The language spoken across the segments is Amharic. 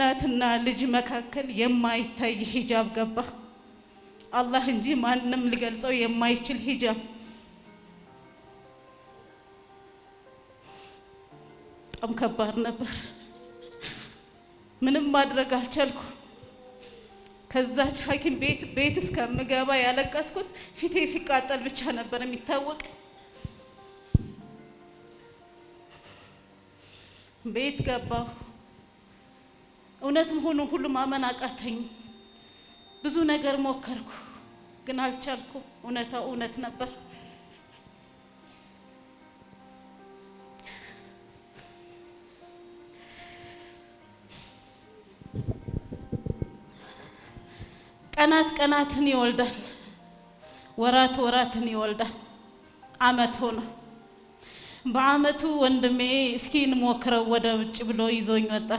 በእናትና ልጅ መካከል የማይታይ ሂጃብ ገባ። አላህ እንጂ ማንም ሊገልጸው የማይችል ሂጃብ። በጣም ከባድ ነበር። ምንም ማድረግ አልቻልኩ። ከዛች ሐኪም ቤት ቤት እስከምገባ ያለቀስኩት ፊቴ ሲቃጠል ብቻ ነበር የሚታወቅ። ቤት ገባሁ። እውነት መሆኑን ሁሉ ማመን አቃተኝ። ብዙ ነገር ሞከርኩ፣ ግን አልቻልኩም። እውነታው እውነት ነበር። ቀናት ቀናትን ይወልዳል፣ ወራት ወራትን ይወልዳል። አመት ሆነ። በአመቱ ወንድሜ እስኪ እንሞክረው ወደ ውጭ ብሎ ይዞኝ ወጣ።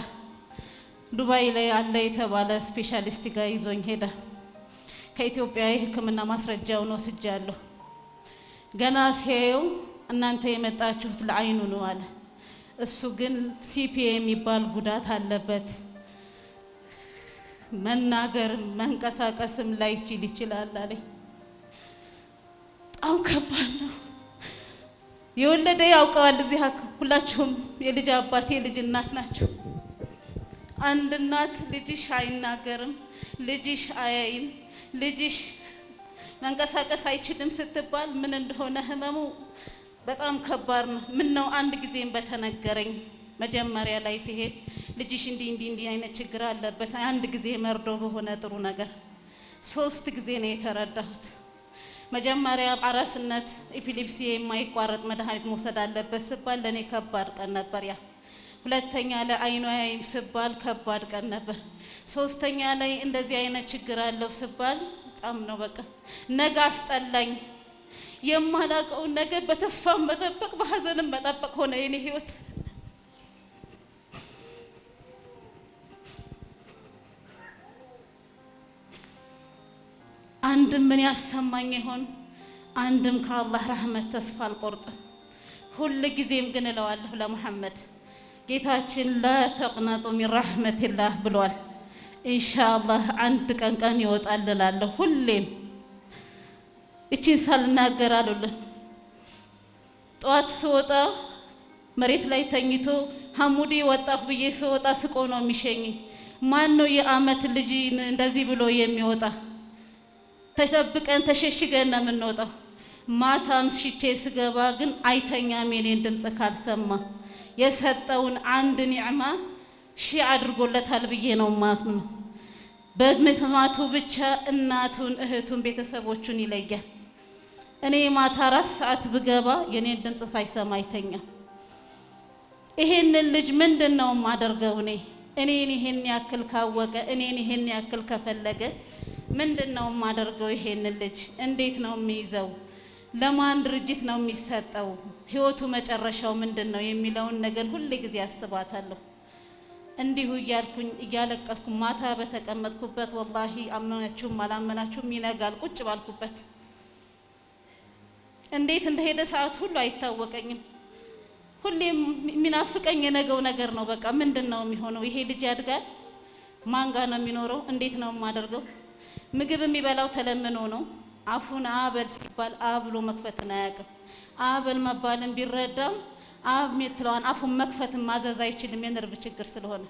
ዱባይ ላይ አለ የተባለ specialist ጋር ይዞኝ ሄደ። ከኢትዮጵያ የሕክምና ማስረጃውን ወስጃለሁ። ገና ሲያየው እናንተ የመጣችሁት ለአይኑ ነው አለ። እሱ ግን CP የሚባል ጉዳት አለበት፣ መናገርም መንቀሳቀስም ላይችል ይችላል አለኝ። በጣም ከባድ ነው። የወለደ ያውቀዋል። እዚህ ሁላችሁም የልጅ አባት የልጅ እናት ናቸው። አንድ እናት ልጅሽ አይናገርም፣ ልጅሽ አያይም፣ ልጅሽ መንቀሳቀስ አይችልም ስትባል ምን እንደሆነ ህመሙ በጣም ከባድ ነው። ምን ነው አንድ ጊዜም በተነገረኝ መጀመሪያ ላይ ሲሄድ ልጅሽ እንዲህ እንዲህ እንዲህ አይነት ችግር አለበት፣ አንድ ጊዜ መርዶ በሆነ ጥሩ ነገር። 3 ጊዜ ነው የተረዳሁት። መጀመሪያ አራስነት epilepsy የማይቋረጥ መድኃኒት መውሰድ አለበት ስባል ለኔ ከባድ ቀን ነበር ያ። ሁለተኛ ላይ አይኑ አያይም ስባል ከባድ ቀን ነበር። ሶስተኛ ላይ እንደዚህ አይነት ችግር አለው ስባል በጣም ነው በቃ ነገ አስጠላኝ። የማላውቀውን ነገር በተስፋ መጠበቅ በሀዘንም መጠበቅ ሆነ የኔ ህይወት። አንድም ምን ያሰማኝ ይሆን? አንድም ከአላህ ረህመት ተስፋ አልቆርጥም። ሁል ጊዜም ግን እለዋለሁ ለሙሐመድ ጌታችን لا تقنطوا من رحمة الله ብሏል። ኢንሻአላህ አንድ ቀን ቀን ይወጣል እላለሁ ሁሌም። እቺን ሳልናገር አሉልን። ጠዋት ስወጣ መሬት ላይ ተኝቶ ሐሙዲ ወጣሁ ብዬ ስወጣ ስቆ ነው የሚሸኘኝ። ማን ነው የአመት ልጅ እንደዚህ ብሎ የሚወጣ? ተደብቀን ተሸሽገን ነው የምንወጣው። ማታም ሽቼ ስገባ ግን አይተኛም የኔን ድምጽ ካልሰማ። የሰጠውን አንድ ኒዕማ ሺህ አድርጎለታል ብዬ ነው የማምነው። በመስማቱ ብቻ እናቱን፣ እህቱን፣ ቤተሰቦቹን ይለያል። እኔ ማታ 4 ሰዓት ብገባ የኔን ድምጽ ሳይሰማ አይተኛም። ይሄንን ልጅ ምንድነው የማደርገው? እኔን ይሄን ያክል ካወቀ፣ እኔን ይሄን ያክል ከፈለገ ምንድነው የማደርገው? ይሄንን ልጅ እንዴት ነው የሚይዘው? ለማን ድርጅት ነው የሚሰጠው? ህይወቱ መጨረሻው ምንድነው የሚለውን ነገር ሁል ጊዜ አስባታለሁ። እንዲሁ እያልኩኝ እያለቀስኩ ማታ በተቀመጥኩበት ወላሂ አመናችሁም አላመናችሁም ይነጋል ቁጭ ባልኩበት እንዴት እንደሄደ ሰዓት ሁሉ አይታወቀኝም። ሁሌም የሚናፍቀኝ የነገው ነገር ነው። በቃ ምንድነው የሚሆነው? ይሄ ልጅ ያድጋል? ማን ጋር ነው የሚኖረው? እንዴት ነው የማደርገው? ምግብ የሚበላው ተለምኖ ነው። አፉን አበል ሲባል አብሎ መክፈትን አያውቅም። አበል መባልን ቢረዳም አብ የምትለዋን አፉን መክፈትን ማዘዝ አይችልም የነርቭ ችግር ስለሆነ።